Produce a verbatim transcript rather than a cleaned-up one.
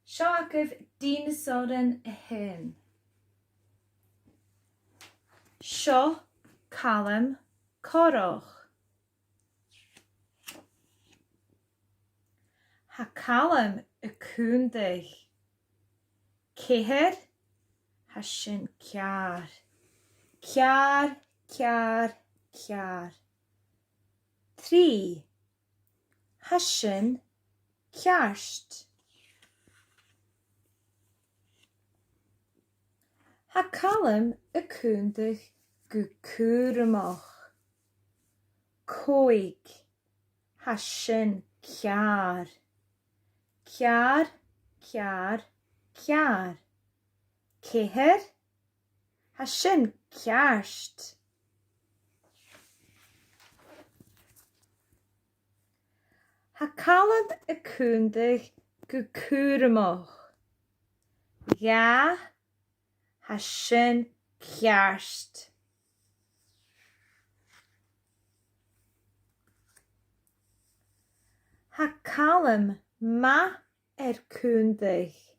Seo agaibh Dineasaran a h-aon. Seo Calum Corrach. Tha Calum a' cunntadh. Ceithir, tha sin ceàrr. Ceàrr, ceàrr, ceàrr. Trì, tha sin ceart. Tha Calum a' cunntadh gu cùramach. Còig, tha sin ceàrr. Ceàrr, ceàrr, ceàrr. Ceithir, tha sin ceart. Tha Calum a' cunntadh gu cùramach. Dhà, tha sin ceart. Tha Calum math air cunntadh.